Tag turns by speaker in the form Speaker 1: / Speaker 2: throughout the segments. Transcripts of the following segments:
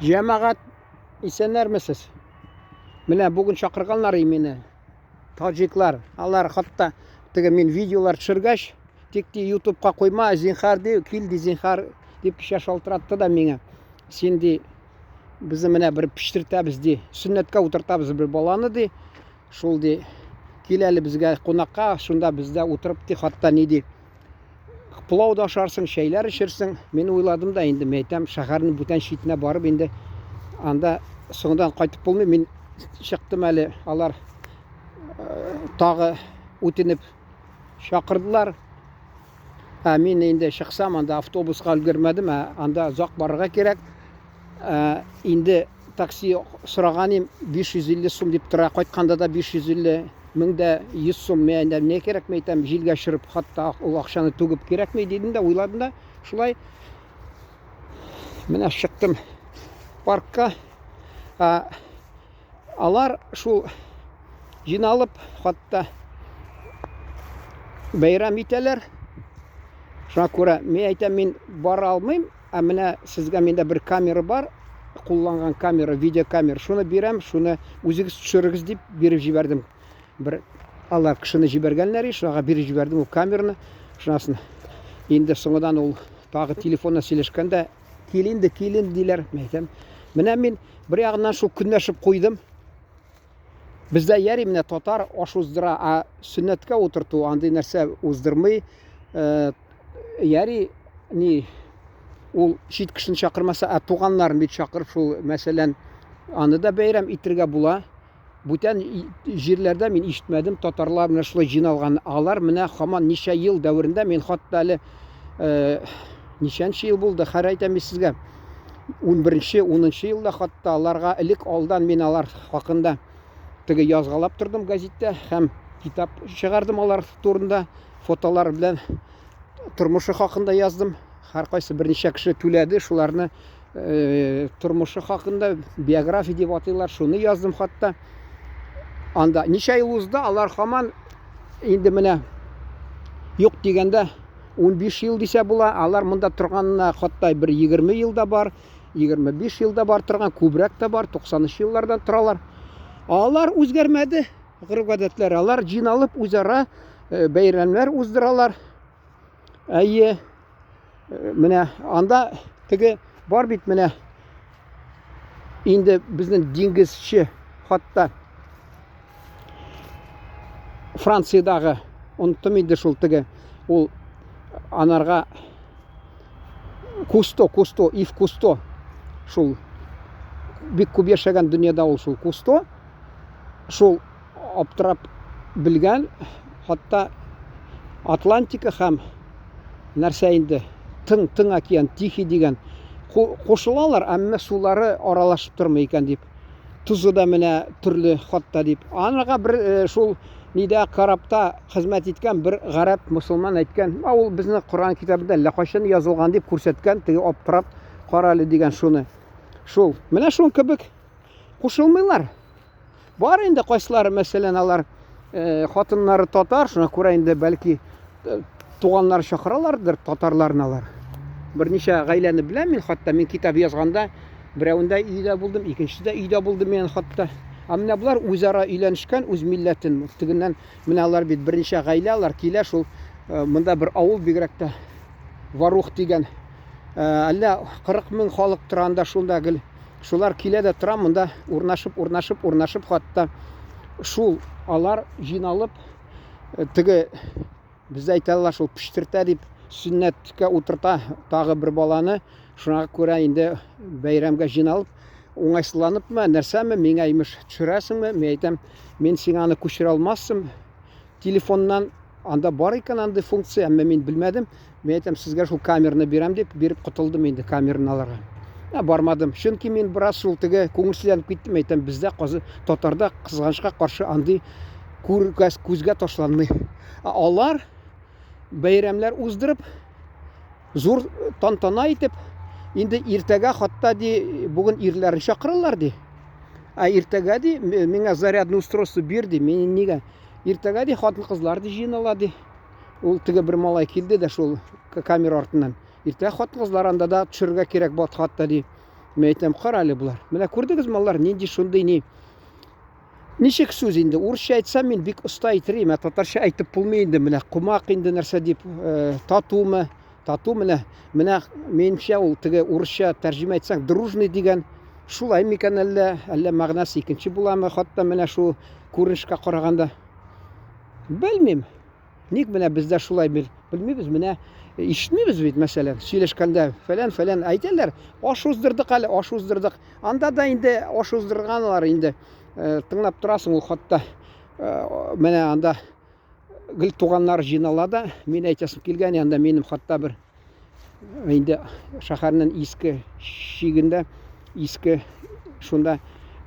Speaker 1: Җәмәгать, исәннәрмесез? Менә бүген чакырганнар мине. Таҗиклар. Алар хатта теге мин видеолар төшергәч, тик ди YouTubeка куйма, зинхар ди, кил ди зинхар дип кичә шалтыратты да миңа. Син ди безне менә бер пештертәбез ди, сөннәткә утыртабыз бер баланы ди. Шул ди, кил әле безгә кунакка, шунда бездә утырып ди, хатта ни ди, Пылау да ашарсың, чәйләр эчерсең. Мин уйладым да инде, мин әйтәм, шәһәрнең бүтән читенә барып инде анда соңдан кайтып булмый. Мин чыктым әле, алар э, тагы үтенеп чакырдылар. Ә мин инде чыксам, анда автобуска өлгермәдем, ә анда озак барырга кирәк. Ә, инде такси сораган идем, 550 сум дип тора. Кайтканда да 550, мең дә 100 сум. Мин инде не кирәк, мин әйтәм, җилгә очырып, хатта ул акчаны түгеп кирәкми дидем дә, уйладым да. Шулай менә чыктым паркка. Ә, алар шул җыйналып, хатта бәйрәм итәләр. Шуңа күрә мин әйтәм, мин бара алмыйм, Ә менә сезгә миндә бер камера бар, кулланган камера, видеокамера. Шуны бирәм, шуны үзегез төшерегез дип биреп җибәрдем. Бер алар кешене җибәргәннәр ич, шуңа биреп җибәрдем ул камераны. Шунасын инде соңыдан ул тагы телефоннан сөйләшкәндә, кил инде, кил инде диләр. Мин әйтәм, менә мин бер ягыннан шул көнләшеп куйдым. Бездә яри менә татар аш уздыра, ә сөннәткә утырту андый нәрсә уздырмый. Э, яри ни ул чит кешене чакырмаса, ә туганнарын бит чакырып шул, мәсәлән, аны да бәйрәм итергә була. Бүтән җирләрдә мин ишетмәдем, татарлар менә шулай җыйналган. Алар менә һаман ничә ел дәверендә мин хатта әле э, ничәнче ел булды, хәр әйтәм мин сезгә. 11-нче, 10-нчы елда хатта аларга элек алдан мин алар хакында теге язгалап тордым газеттә һәм китап чыгардым алар турында, фотолар белән тормышы хакында яздым. Һәркайсы берничә кеше түләде, шуларны э, тормышы хакында биография дип атыйлар, шуны яздым хатта. Анда ничә ел узды, алар һаман инде менә юк дигәндә 15 ел дисә була, алар монда торганына хатта бер 20 ел да бар, 25 ел да бар торган, күбрәк тә бар, 90 еллардан торалар. Алар үзгәрмәде, гореф-гадәтләре. Алар җыйналып үзара э, бәйрәмнәр уздыралар. Әйе, э, менә анда теге бар бит менә инде безнең диңгезче хатта Франциядагы оныттым инде шул теге ул анарга Кусто, Кусто, Ив Кусто шул бик күп яшәгән дөньяда ул шул Кусто шул аптырап белгән хатта Атлантика һәм нәрсә инде тың тың океан Тихий дигән кушылалар, әмма сулары аралашып тормый икән дип. Тузы да менә төрле хатта дип. Анага бер э, шул нидә корабта хезмәт иткән бер гарәп мусулман әйткән, а ул безнең Коран китабында әллә кайчан язылган дип күрсәткән, теге аптырап кара әле дигән шуны. Шул. Менә шул кебек кушылмыйлар. Бар инде кайсылары, мәсәлән, алар э, хатыннары татар, шуңа күрә инде бәлки э, туганнар чакыралардыр татарларны алар. Берничә гаиләне беләм мин, хатта мин китап язганда берәвендә өйдә булдым, икенчедә өйдә булдым мин хатта. Ә менә болар үзара өйләнешкән, үз милләтен. Тегеннән менә алар бит берничә гаилә, алар килә шул э, монда бер авыл бигрәк тә Варух дигән. Әллә 40 мең халык тора анда шунда гел. Шулар килә дә тора монда урнашып, урнашып, урнашып хатта шул алар җыйналып э, теге бездә әйтәләр шул пештертә дип сөннәткә утырта тагы бер баланы. Шуңа күрә инде бәйрәмгә җыйналып уңайсызланыпмы, нәрсәме, миңа имеш төшерәсеңме? Мин әйтәм, мин сиңа аны күчерә алмассым. Телефоннан анда бар икән андый функция, әмма мин белмәдем. Мин әйтәм, сезгә шул камераны бирәм дип, биреп котылдым инде камераны аларга. Ә, бармадым. Чөнки мин бераз шул теге күңелсезләнеп киттем. Әйтәм, бездә казы, татарда кызганычка каршы андый күргәс күзгә ташланмый. Ә алар бәйрәмнәр уздырып, зур тантана итеп, инде иртәгә хатта ди, бүген ирләрен чакыралар ди. Ә иртәгә ди, миңа зарядное устройство бир ди, мин нигә? Иртәгә ди хатын-кызлар ди җыеныла ди. Ул теге бер малай килде дә шул камера артыннан. Иртәгә хатын-кызлар анда да төшерергә кирәк бат хатта ди. Мин әйтәм, кара әле болар. Менә күрдегезме алар нинди шундый ни? Ничек сүз инде? Урысча әйтсәм, мин бик оста әйтер идем, ә татарча әйтеп булмый инде. Менә кумак инде нәрсә дип, э, татумы? Тату менә, менә минемчә ул теге урысча тәрҗемә итсәң, дружный дигән шулай микән әллә, әллә мәгънәсе икенче буламы, хатта менә шул күренешкә караганда. Белмим. Ник менә бездә шулай бер белмибез, менә ишетмибез бит, мәсәлән, сөйләшкәндә фәлән-фәлән әйтәләр, аш уздырдык әле, аш уздырдык. Анда да инде аш уздырганнар инде. Э, тыңлап торасың ул хатта. Э, менә анда гел туганнар җыйнала да, мин әйтәсем килгән, анда минем хатта бер инде шәһәрнең иске чигендә, иске шунда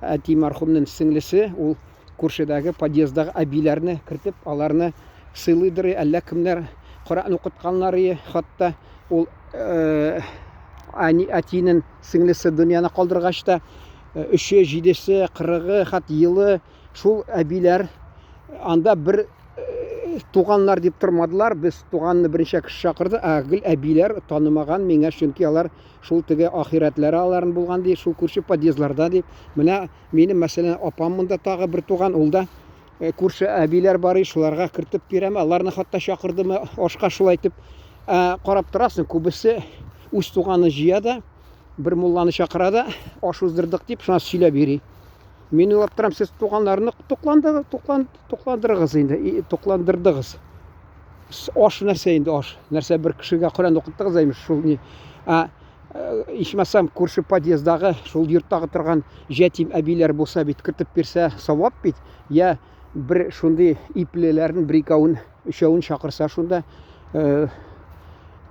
Speaker 1: әти мәрхүмнең сеңлесе, ул күршедәге подъезддагы әбиләрне кертеп, аларны сыйлыйдыр, әллә кемнәр Коръән укытканнар, хатта ул э, әтинең сеңлесе дөньяны калдыргач та, э, өче, җидесе, кырыгы, хат елы шул әбиләр анда бер э, туганнар дип тормадылар. Без туганны берничә кеше чакырды, ә гел әбиләр танымаган миңа, чөнки алар шул теге ахирәтләре аларын булган ди, шул күрше подъездларда дип. Менә минем, мәсәлән, апам монда тагы бер туган, ул да э, күрше әбиләр бар, шуларга кертеп бирәм. Аларны хатта чакырдымы ашка шулай итеп. Ә, карап торасың, күбесе үз туганын җыя да, бер мулланы чакыра да, аш уздырдык дип, шуна сөйләп йөри. Мин уйлап торам, сез туганнарны тукландырыгыз, туклан, тукландырыгыз инде, тукландырдыгыз. Аш нәрсә инде аш? Нәрсә бер кешегә Коръән укыттыгыз әйме шул ни? Ә э, ичмасам күрше подъездагы, шул йорттагы торган җәтим әбиләр булса бит кертеп бирсә, савап бит. Я бер шундый иплеләрен бер икәвен, өчәвен чакырса шунда э,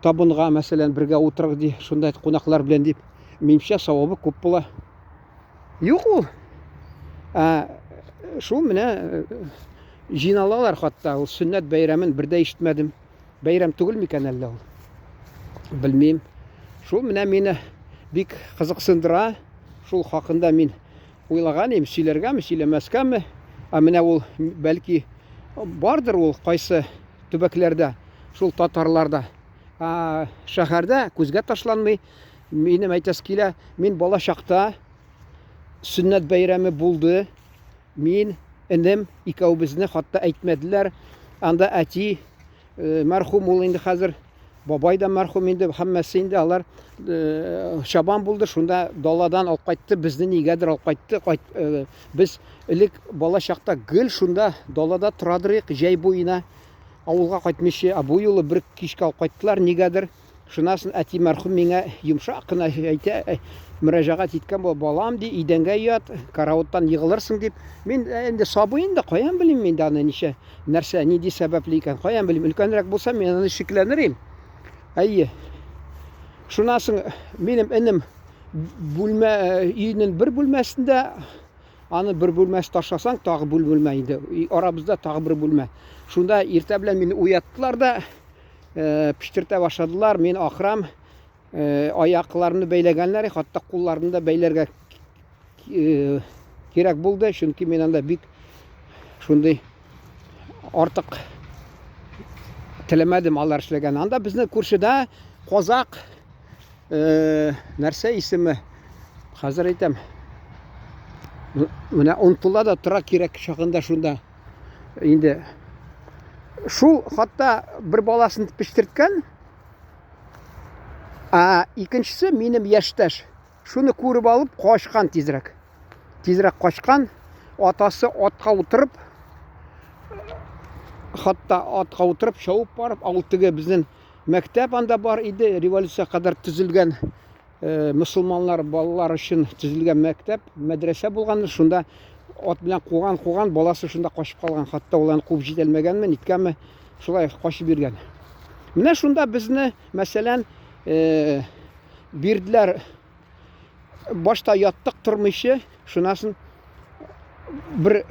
Speaker 1: табынга, мәсәлән, бергә утырыгыз ди, шунда кунаклар белән дип. Минемчә, савабы күп була. Юк ул. Ә, шул менә э, җыйналалар хатта ул сөннәт бәйрәмен бер дә ишетмәдем. Бәйрәм түгел микән әллә ул? Белмим. Шул менә мине бик кызыксындыра. Шул хакында мин уйлаган идем, сөйләргәме, сөйләмәскәме? Ә менә ул бәлки бардыр ул кайсы төбәкләрдә, шул татарларда. Ә шәһәрдә күзгә ташланмый. Минем әйтәсе килә, мин бала чакта сөннәт бәйрәме булды. Мин, энем, икәүбезне хатта әйтмәделәр. Анда әти э, мәрхүм ул инде хәзер, бабай да мәрхүм инде, һәммәсе инде алар э, чабан булды. Шунда даладан алып кайтты, безне нигәдер алып кайтты. Кайт, э, без элек бала чакта гел шунда далада торадырык җәй буена. Авылга кайтмыйча, ә бу юлы бер кичкә алып кайттылар нигәдер. Шуннан соң әти мәрхүм миңа йомшак кына әйтә, э, мөрәҗәгать иткән була, балам ди, идәнгә ят, караваттан егылырсың дип. Мин э, инде сабый инде, каян белим инде аны ничә, нәрсә, нинди сәбәпле икән, каян белим. Өлкәнрәк булсам, мин аны шикләнер идем. Әйе. Шуннан соң минем энем бүлмә э, өйнең бер бүлмәсендә аны бер бүлмәсе ташласаң, тагы бер бүлмә инде. Арабызда тагы бер бүлмә. Шунда иртә белән мине уяттылар да, Э, пештертә башладылар. Мин ахрам, э, аякларымны бәйләгәннәр, хатта кулларымны да бәйләргә э, кирәк булды, чөнки мин анда бик шундый артык теләмәдем алар эшләгән. Анда безнең күршедә казак нәрсә исеме хәзер әйтәм. Менә онытыла да тора кирәк чагында шунда. Инде шул хатта бер баласын пештерткән, ә икенчесе минем яшьтәш. Шуны күреп алып качкан тизрәк. Тизрәк качкан, атасы атка утырып, хатта атка утырып чабып барып, авыл теге безнең мәктәп анда бар иде, революция кадәр төзелгән Э, мөселманнар балалар өчен төзелгән мәктәп, мәдрәсә булган, шунда ат белән куган, куган, баласы шунда качып калган. Хатта ул аны куып җитәлмәгәнме, ниткәнме, шулай качып йөргән. Менә шунда безне, мәсәлән, э, бирделәр. Башта яттык тормыйча, шуннан соң бер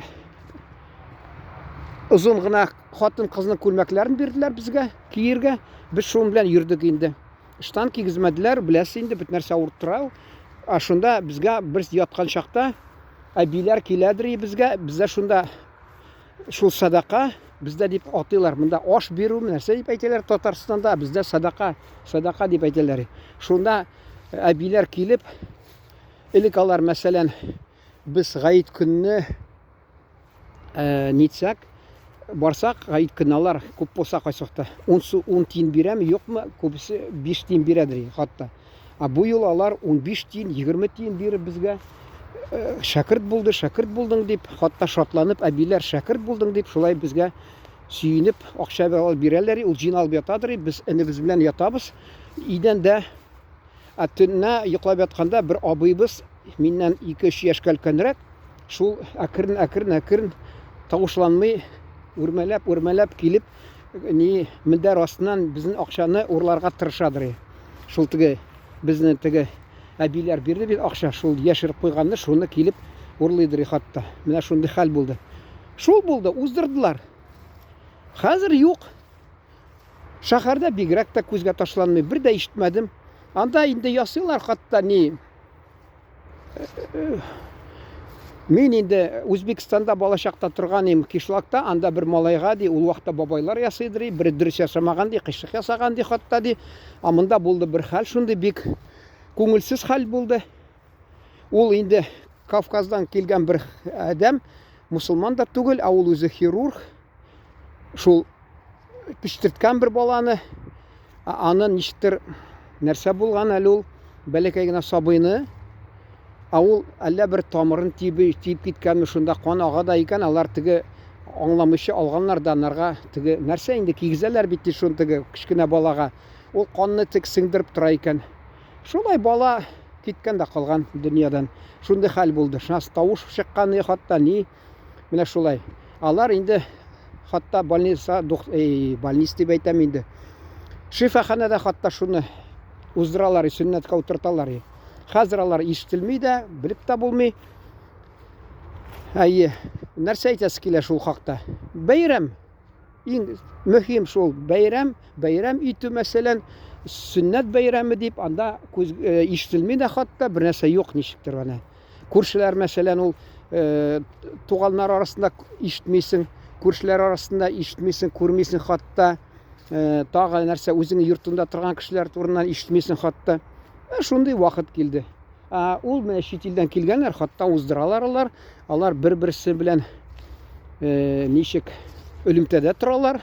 Speaker 1: озын гына хатын-кызның күлмәкләрен бирделәр безгә киергә. Без шуның белән йөрдек инде. Ыштан кигезмәделәр, беләсез инде, бөтен нәрсә авырттыра ул. Ә шунда безгә бер яткан чакта әбиләр киләдер безгә, бездә шунда шул садака, бездә дип атыйлар. Монда аш бирү, нәрсә дип әйтәләр Татарстанда, бездә садака, садака дип әйтәләр. Шунда әбиләр килеп, Элек алар, мәсәлән, без гаит көнне нитсәк, барсак, гаит көнне алар күп булса кайсы вакытта 10 су 10 тиен бирәме, юкмы, күбесе 5 тиен бирәдер хатта. Ә бу юл алар 15 тиен, 20 тиен биреп безгә шәкерт булды, шәкерт булдың дип, хатта шатланып, әбиләр шәкерт булдың дип, шулай безгә сөенеп акча бирәләр, ул җыйналып ятадыр, без энебез белән ятабыз. Идәндә Ә төнлә йоклап ятканда бер абыебыз, миннән 2-3 яшькә өлкәнрәк, шул әкрен-әкрен-әкрен тавышланмый, үрмәләп-үрмәләп килеп, ни мендәр астыннан безнең акчаны урларга тырышадыр. Шул теге безне теге әбиләр бирде бит акча, шул яшереп куйганны, шуны килеп урлыйдыр хатта. Менә шундый хәл булды. Шул булды, уздырдылар. Хәзер юк. Шәһәрдә бигрәк тә күзгә ташланмый, бер дә ишетмәдем. Анда инде ясыйлар хатта ни. Мин инде Үзбекстанда балачакта торган идем, кишлакта, анда бер малайга ди, ул вакытта бабайлар ясыйдыр, бер дөрес ясамаган ди, кыйшык ясаган ди хатта ди. А монда булды бер хәл шундый бик күңелсез хәл булды. Ул инде Кавказдан килгән бер адәм, мусульман да түгел, ә ул үзе хирург. Шул печтерткән бер баланы, аны ничектер нәрсә булган әле ул бәләкәй генә сабыйны, ә ул әллә бер тамырын тиеп, тиеп киткәнме, шунда кан ага да икән, алар теге аңламыйча алганнар да анарга теге нәрсә инде кигезәләр бит ди шуны теге кечкенә балага. Ул канны тик сеңдереп тора икән. Шулай бала киткән дә калган дөньядан. Шундый хәл булды. Шуннан тавыш чыккан хатта ни. Менә шулай. Алар инде хатта больница, эй, больница дип әйтәм инде. Шифаханәдә хатта шуны уздыралар, сөннәткә утырталар. Хәзер алар ишетелми дә, белеп тә булмый. Әйе, нәрсә әйтәсе килә шул хакта? Бәйрәм. Иң мөһим шул бәйрәм, бәйрәм итү, мәсәлән, сөннәт бәйрәме дип, анда күз э, ишетелми дә хатта, бер нәрсә юк ничектер генә. Күршеләр, мәсәлән, ул э, туганнар арасында ишетмисең, күршеләр арасында ишетмисең, күрмисең хатта. Э, тагы нәрсә, үзеңнең йортында торган кешеләр турыннан ишетмисең хатта. Ә шундый вакыт килде. Ә ул менә чит илдән килгәннәр, хатта уздыралар алар. Алар бер-берсе белән э, ничек элемтәдә торалар.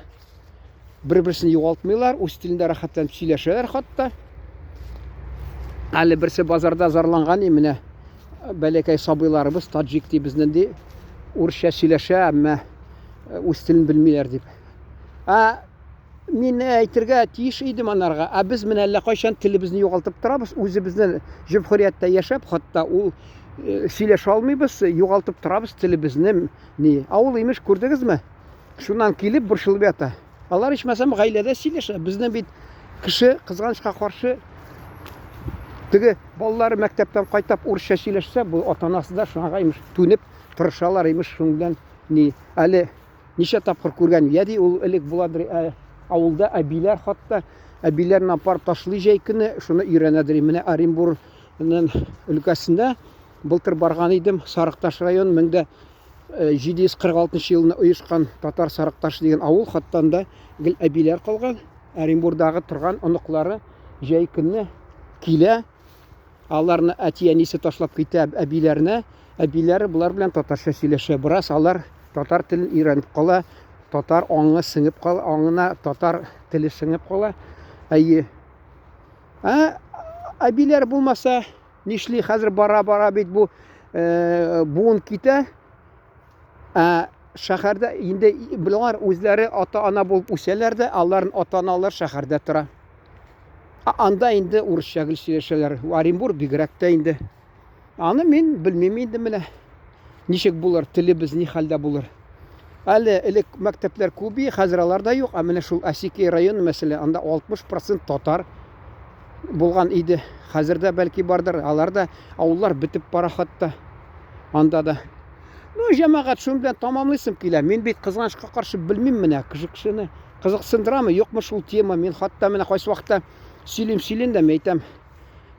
Speaker 1: Бер-берсен югалтмыйлар, үз телендә рәхәтләнеп сөйләшәләр хатта. Әле берсе базарда зарланган, менә бәләкәй сабыйларыбыз таджик ди безнең ди, урысча сөйләшә, әмма э, үз телен белмиләр дип. Ә Мин әйтергә тиеш идем анарга, ә без менә әллә кайчан телебезне югалтып торабыз, үзебезнең җөмһүрияттә яшәп, хатта ул э, сөйләшә алмыйбыз, югалтып торабыз телебезне. Ни? Ә ул имеш, күрдегезме? Шуннан килеп борчылып ята. Алар ичмасам гаиләдә сөйләшә. Безнең бит кеше кызганычка каршы теге балалары мәктәптән кайтап урысча сөйләшсә, бу ата-анасы да шуңа имеш түнеп тырышалар имеш шуның белән ни. Әле Ничә тапкыр күргән, я ди ул элек буладыр, ә, авылда әбиләр хатта әбиләрне апарып ташлый җәй көне, шуны өйрәнәдер. Менә Оренбургның өлкәсендә былтыр барган идем, Сарыкташ район 1746 э, елны оешкан Татар Сарыкташ дигән авыл, хатта анда гел әбиләр калган. Оренбургдагы торган оныклары җәй көне килә, Аларны әти-әнисе ташлап китә әбиләренә. Әбиләре болар белән татарча сөйләшә. Бераз алар татар телен өйрәнеп кала, татар аңы сеңеп кала, аңына татар теле сеңеп кала. Әйе. Ә әбиләр булмаса, нишли хәзер бара-бара бит бу э, буын китә. Ә шәһәрдә инде болар үзләре ата-ана булып үсәләр дә, аларның ата-аналар шәһәрдә тора. Ә анда инде урысча гел сөйләшәләр. Оренбург бигрәк тә инде. Аны мин белмим инде менә. Ничек булыр, телебез ни хәлдә булыр. Әле элек мәктәпләр күп иде, хәзер алар да юк. Ә менә шул Асики районы мәсәлән, анда 60% татар булган иде. Хәзер дә бәлки бардыр. Алар да авыллар бетеп бара хатта. Анда да. Ну, җәмәгать, шуның белән тамамлыйсым килә. Мин бит кызганычка каршы белмим менә кеше кешене кызыксындырамы, юкмы шул тема. Мин хатта менә кайсы вакытта сөйлим, сөйлим дә, әйтәм,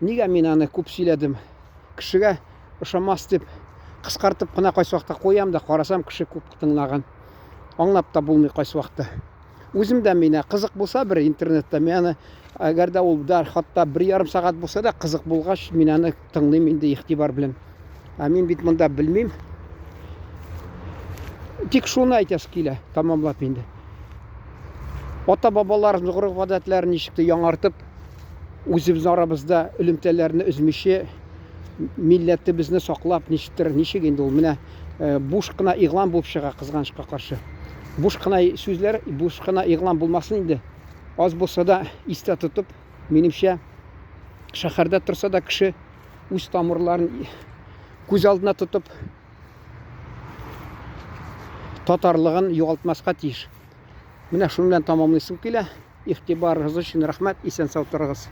Speaker 1: нигә мин аны күп сөйләдем? Кешегә ошамас дип кыскартып кына кайсы вакытта куям да, карасам, кеше күп тыңлаган. Аңлап та булмый кайсы вакытта. Үзем дә менә кызык булса бер интернетта, мин аны әгәр дә ул да хатта бер ярым сәгать булса да кызык булгач, мин аны тыңлыйм инде игътибар белән. Ә мин бит монда белмим. Тик шуны әйтәсе килә, тамамлап инде. Ата-бабаларыбызның гореф-гадәтләрен ничек тә яңартып, үзебез арабызда элемтәләрне өзмичә, милләтебезне саклап, ничектер, ничек инде ул менә э, буш кына игълан булып чыга кызганычка каршы. Буш кына сүзләр, буш кына игълан булмасын инде. Аз булса да истә тотып, минемчә, шәһәрдә торса да кеше үз тамырларын күз алдына тотып, татарлыгын югалтмаска тиеш. Менә шуның белән тәмамлыйсым килә. Игътибарыгыз өчен рәхмәт. Исән-сау торыгыз.